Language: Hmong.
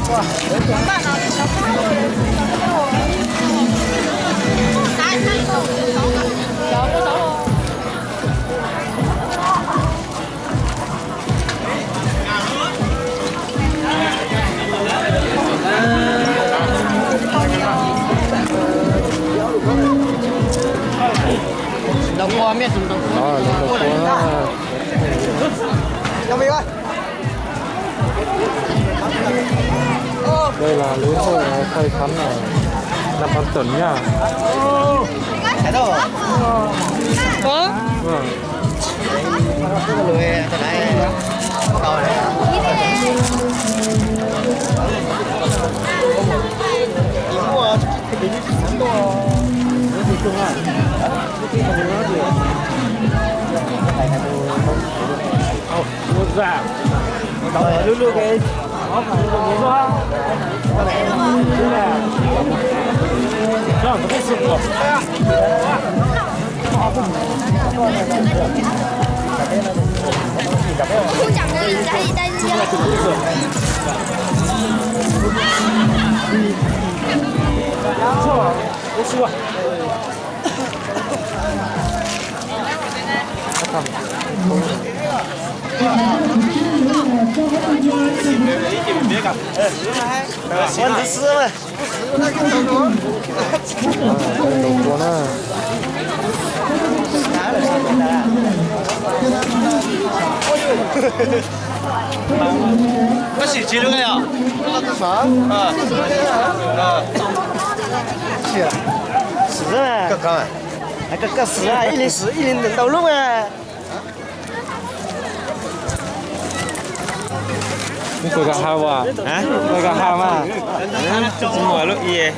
Ntaus kua, mej tus ntaus kua. Ntaus kua. Đây là lễ hội, ờ, khai khánh ở Nam Ban Tuần nha. Vâng. Koj sim tsis lub yog? Koj, koj sim ib li, ib li ntau lub. Koj ka ha as? Koj ka ha mas? Tsis muaj lub i.